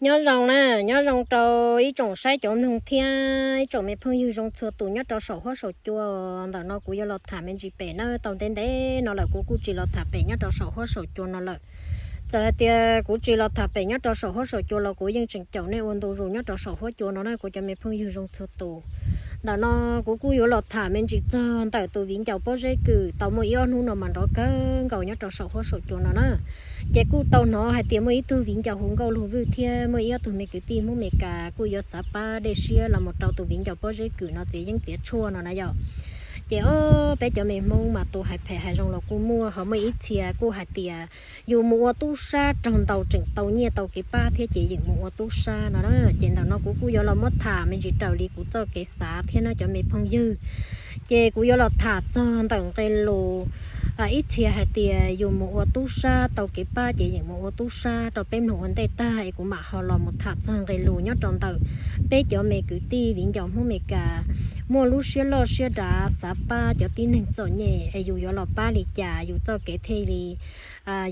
Nyob zoo na, nyob zoo rau ib tsoom saib cov mloog thiab ib tsoom me phooj ywg zoo txhua tus nyob rau saum huab saum cua. Ntawm no kuv yuav los tham me ntsis pem na, tau ntev ntev no lawm kuv kuj tsis los tham pem nyob rau saum huab saum cua no lawm. Txawm hais tias kuv tsis los tham pem nyob rau saum huab saum cua los kuv yeej tseem caum nej ua ntu zus nyob rau saum huab cua no na kuv cov me phooj ywg zoo txhua tus. Ntawm no kuv kuj yuav los tham me ntsis txog ntawm tus viv ncaus pob zeb kws tau muaj ib ob hnub no mas nrov kawg nkaus nyob rau saum huab saum cua no na. Ces kuj tau hnov hais tias muaj ib tug viv ncaus hu nkauj lug vwj thiab muaj ib ob tug me kwv tij Hmoob Meskas kuj yuav xav pab dej siab los mus rau tus viv ncaus pob zeb kws no txiav yeeb txiav tshuaj no na yom. Ces ob peb cov me Hmoob mas tus hais phem hais zoo los kuj muaj, ho muaj ib txhia kuj hais tias yus mus ua tub sab raug ntaus tseem tau nyiaj tau kev pab thiab ces yeem mus ua tub sab no na. Ces ntawm no kuv kuj yuav los muab tham me ntsis raws li kuv txoj kev xav thiab na cov me phooj ywg. Ces kuv yuav los tham txog ntawm nqe lus ib txhia hais tias yus mus ua tub sab tau kev pab ces yeem mus ua tub sab rau peb mloog ua ntej tag es kuv mam ho los mus tham txog nqe lus nyob rau ntawm peb cov me kwv tij viv ncaus Hmoob Meskas muaj lub siab loj siab dav xav pab cov tib neeg txom nyem es yus yuav los pab li cas yus txoj kev thiaj li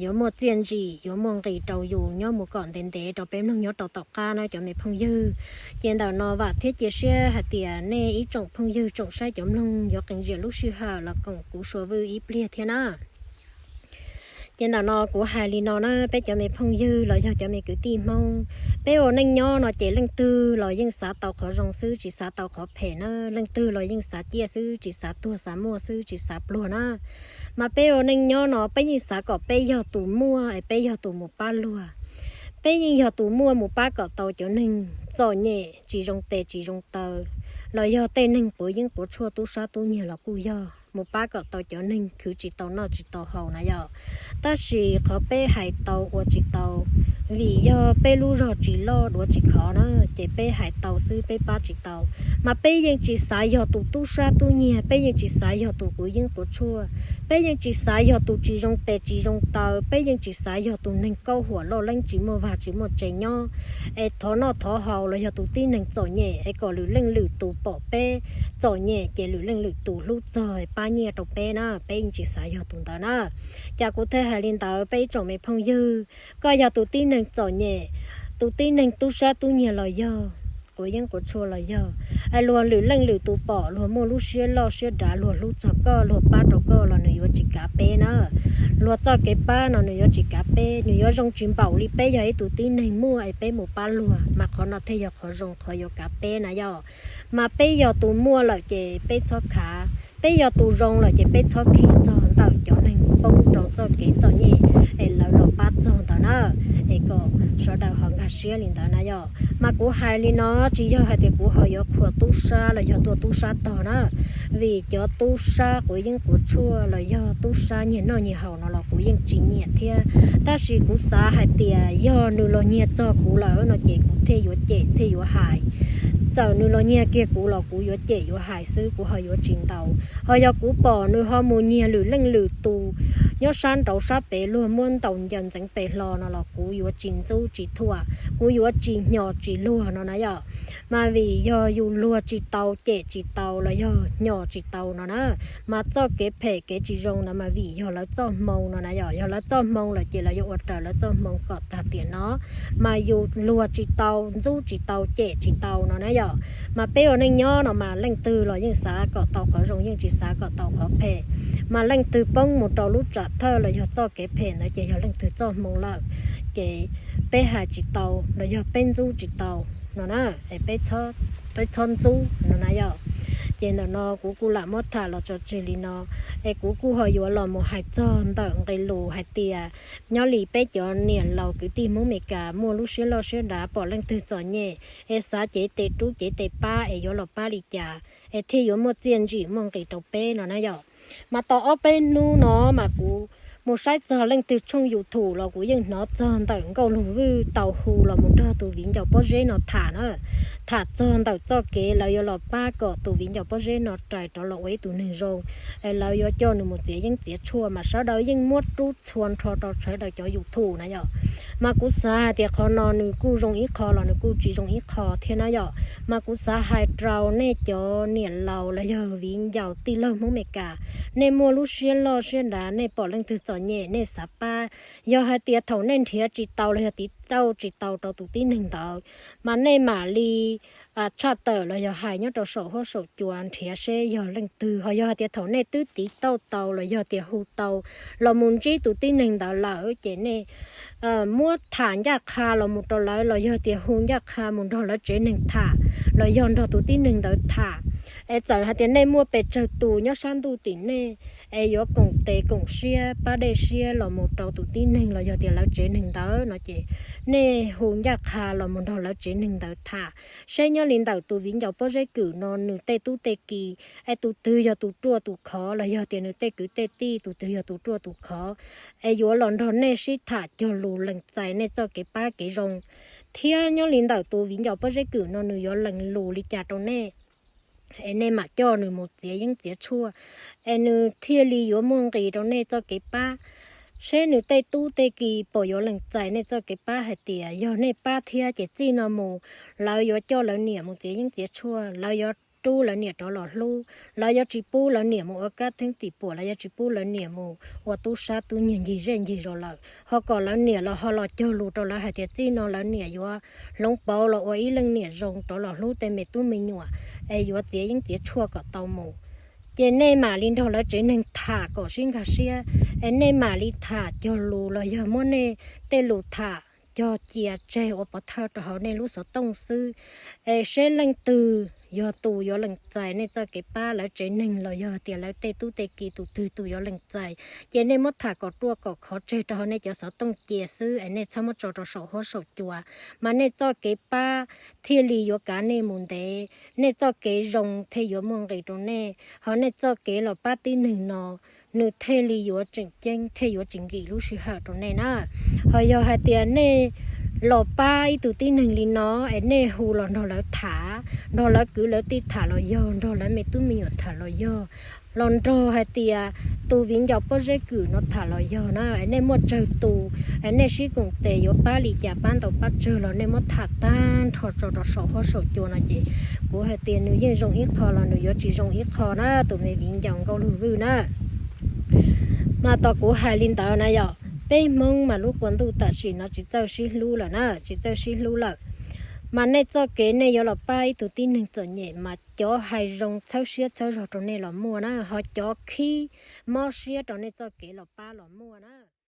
yuav muaj txiaj ntsig yuav muaj nqis rau yus nyob mus kom ntev ntev rau peb mloog nyob rau tom qab na cov me phooj ywg. Ces ntawm no vam thiab cia siab hais tias nej ib tsoom phooj ywg tsoom saib cov mloog yuav qee ziam lub sij hawm los koom kuv Sua Vwj ib pliag thiab na. Ces ntawm no kuv hais li no na peb cov me phooj ywg los yog cov me kwv tij Hmoob, peb ua neej nyob no ces leej twg los yeej xav tau qhov zoo xwb tsis xav tau qhov phem na, leej twg los yeej xav ciaj xwb tsis xav tuag, xav muaj xwb tsis xav pluag na. Mas peb ua neej nyob no peb yeej xav kom peb yog tus muaj es peb yog tus mus pab luag. Peb yeej yog tus muaj mus pab kom tau cov neeg txom nyem tsis zoo tes tsis zoo taw, los yog tej neeg quav yeeb quav tshuaj tub sab tub nyiag los kuj yog mus pab kom tau cov neeg khwv tsis tau noj tsis tau haus na yom. Tab sis qhov peb hais tau ua tsis tau, vim yog peb lub zog tsis loj duav tsis khov na, ces peb hais tau xwb peb pab tsis tau. Mas peb yeej tsis xav yog tus tub sab tub nyiag, peb yeej tsis xav yog tus quav yeeb quav tshuaj, peb yeej tsis xav yog tus tsis zoo tes tsis zoo taw, peb yeej tsis xav yog tus neeg kaub huam loj leeb tsis muaj vag tsis muaj tsev nyob es thov noj thov haus, los yog tus tib neeg txom nyem es kom lwm leej lwm tus pom peb txom nyem ces lwm leej lwm tus hlub txog pab nyiaj rau peb na, peb yeej tsis xav yog tus ntawd na. Cas kuv thiaj hais li ntawd peb ib tsoom me phooj ywg, koj yog tus tib neeg txom nyem, tus tib neeg tub sab tub nyiag los yog, quav yeeb quav tshuaj los yog, es luag lwm leej lwm tus pom luag muaj lub siab loj siab dav luag hlub txog koj luag pab rau koj los nws yuav tsis kav peb na. Luag txoj kev pab no nws yuav tsis kav peb, nws yuav zoo tsis npaum li peb yog ib tug tib neeg muaj es peb mus pab luag, mas qhov no thiaj yog qhov zoo qhov yuav kav peb na yom. Mas peb yog tus muaj lawm ces peb txhob khav, peb yog tus zoo lawm ces peb txhob khi txog ntawm cov neeg poob rau txoj kev txom nyem es lawv los pab txog ntawd na, es kom sawv daws ho nkag siab li ntawd na yom. Mas kuv hais li no tsis yog hais tias kuv ho yuav qhuas tub sab los yog tuaj tub sab tog na, vim cov tub sab quav yeeb quav tshuaj los yog tub sab nyiag noj nyiag haus no los kuv yeej tsis nyiam thiab, tab sis kuv xav hais tias yog nws los nyiag txog kuv lawm no ces kuv thiaj yuav cem thiaj yuav hais. Txawm nws los nyiag kiag kuv los kuv yuav cem yuav hais xwb, kuv ho yuav tsis ntaus. Ho yog kuv pom nws ho mus nyiag lwm leej lwm tus nyob sab nraud sab pem luag muab ntaus ncaws ntxeev pes hlo no los kuv yuav tsis ntxub tsis thuam, kuv yuav tsis hnyos tsis luag no na yom. Mas vim yog yus luag tsis tau, cem tsis tau los yog hnyos tsis tau no na, mas txoj kev phem kev tsis zoo no mas vim yog lawv txoj hmoo no na yom. Yog lawv txoj hmoo lawm ces lawv yuav ua raws lawv txoj hmoo kom tag tiam no, mas yus luag tsis tau, ntxub tsis tau, cem tsis tau no na yom. Mas peb ua neej nyob no mas leej twg los yeej xav kom tau qhov zoo yeej tsis xav kom tau qhov phem. Mas leej twg poob mus rau lub tsam thawj los yog txoj kev phem ntawd ces yog leej twg txoj hmoo lawm, ces peb hais tsis tau los yog peb ntxub tsis tau no na, es peb txhob ntxub no na yom. Ces ntawm no kuv kuj lam muab tham los tso tseg li no, es kuv kuj ho yuav los mus hais txog ntawm nqe lus hais tias nyob li peb cov niam laus kwv tij Hmoob Meskas muaj lub siab loj siab dav pom leej twg txom nyem es xav cev tes rub cev tes pab es yuav los pab li cas es thiaj yuav muaj txiaj ntsig muaj nqis rau peb no na yom. Mas tau ob peb hnub no mas kuv mus saib txog leej twg tshooj YouTube los kuv yeej hnov txog ntawm Nkauj Lug Vwj tau hu los mus nrog tus viv ncaus pob zeb no tham na, tham txog ntawm txoj kev lawv yuav los pab kom tus viv ncaus pob zeb no rais rov los ua ib tug neeg zoo, es lawv yuav coj nws mus txiav yeeb txiav tshuaj mas sawv daws yeej muab rub txhua nrho rau sawv daws cov YouTube na yom. Mas kuv xav hais tias qhov no nws kuj zoo ib qho los nws kuj tsis zoo ib qho thiab na yom. Mas kuv xav hais rau nej cov niam laus los yog viv ncaus tij laug Hmoob Meskas, nej muaj lub siab loj siab dav, nej pom leej twg txom nyem nej xav pab. Yog hais tias thaum nej nrhiav tsis tau los yog tiv tauj tsis tau rau tus tib neeg ntawd, mas nej mam li tshaj tawm los yog hais nyob rau saum huab saum cua nrhiav seb yog leej twg. Ho yog hais tias thaum nej twb tiv tauj tau los yog tias hu tau los mus ntsib tus tib neeg ntawd lawm ces nej muab tham ncaj qha los mus rau lawv los yog tias hu ncaj qha mus nrog lawv tsev neeg tham los yog nrog tus tib neeg ntawd tham. Es txawm hais tias nej muaj pes tsawg tus nyob sab ntuj tim nej es yuav koom tes koom siab pab dej siab los mus rau tus tib neeg los yog tias lawv tsev neeg ntawd no ces nej hu ncaj qha los mus nrog lawv tsev neeg ntawd tham seb nyob li ntawm tus viv ncaus pob zeb kwm no nws tej tub tej ki, es tus twg yog tus ruaj tus khov los yog tias nws tej kwv tej tij tus twg yog tus ruaj tus khov, es yuav los nrog nej sib tham cog lus lees txais nej txoj kev pab kev zoo. Thiab nyob li ntawm tus viv ncaus pob zeb kwm no nws yuav lees lus li cas rau nej, es nej mam coj nws mus txiav yeeb txiav tshuaj, es nws thiaj li yuav muaj nqis rau nej txoj kev pab. Seb nws tej tub tej ki puas yuav lees txais nej txoj kev pab hais tias yog nej pab thiab ces txij no mus lawv yuav coj lawv niam mus txiav yeeb txiav tshuaj, lawv yuav rub lawv niam rov los hlub, lawv yuav tsis pub lawv niam mus ua kab theeb tim puam, lawv yuav tsis pub lawv niam mus ua tub sab tub nyiag ncig zej ncig zos lawm, ho kom lawv niam los ho los cog lus rau lawv hais tias txij no lawv niam yuav hloov pauv los ua ib leej niam zoo rov los hlub tej me tub me nyuam, es yuav txiav yeeb txiav tshuaj kom tau mus. Ces nej mam li nrog lawv tsev neeg tham kom sib nkag siab, es nej mam li tham cog lus los yog muab nej tej lus tham cog cia tseg ua pov thawj rau hauv nej lub xov tooj xwb, es seb leej twg yog tus yuav lees txais nej txoj kev pab, lawv tsev neeg los yog tias lawv tej tub tej ki tus twg tus yuav lees txais, ces nej muab tham kom ruaj kom khov tseg rau hauv nej cov xov tooj cia xwb es nej txhob muab tso rau saum huab saum cua, mas nej txoj kev pab thiaj li yuav kav nej mus ntev, nej txoj kev zoo thiaj yuav muaj nqis rau nej, ho nej txoj kev los pab tib neeg no nws thiaj li yuav tseem ceeb thiaj yuav tsis nkim lub sij hawm rau nej na. Ho yog hais tias nej los pab ib tug tib neeg li no es nej hu los nrog lawv tham, nrog lawv kwv lawv tij tham los yog nrog lawv me tub me nyuam tham los yog, los nrog hais tias tus viv ncaus pob zeb kwm no tham los yog na, es nej muaj tsawg tus, es nej sib koom tes yuav pab li cas pab ntau pab tsawg los nej muab tham tag nrho tso rau saum huab saum cua no ces kuv hais tias nws yeej zoo ib qho los nws yuav tsis zoo ib qho na tus me viv ncaus Nkauj Lug Vwj na. Mas tos kuv hais li ntawd na yom, peb Hmoob mas lub qub ntuj tam sim no tsis txawj sib hlub lawm na, tsis txawj sib hlub lawm. Mas nej txoj kev nej yuav los pab ib tug tib neeg txom nyem mas cov hais zoo txhawb siab txhawb zog rau nej los muaj na, ho cov khib mob siab rau nej txoj kev los pab los muaj na.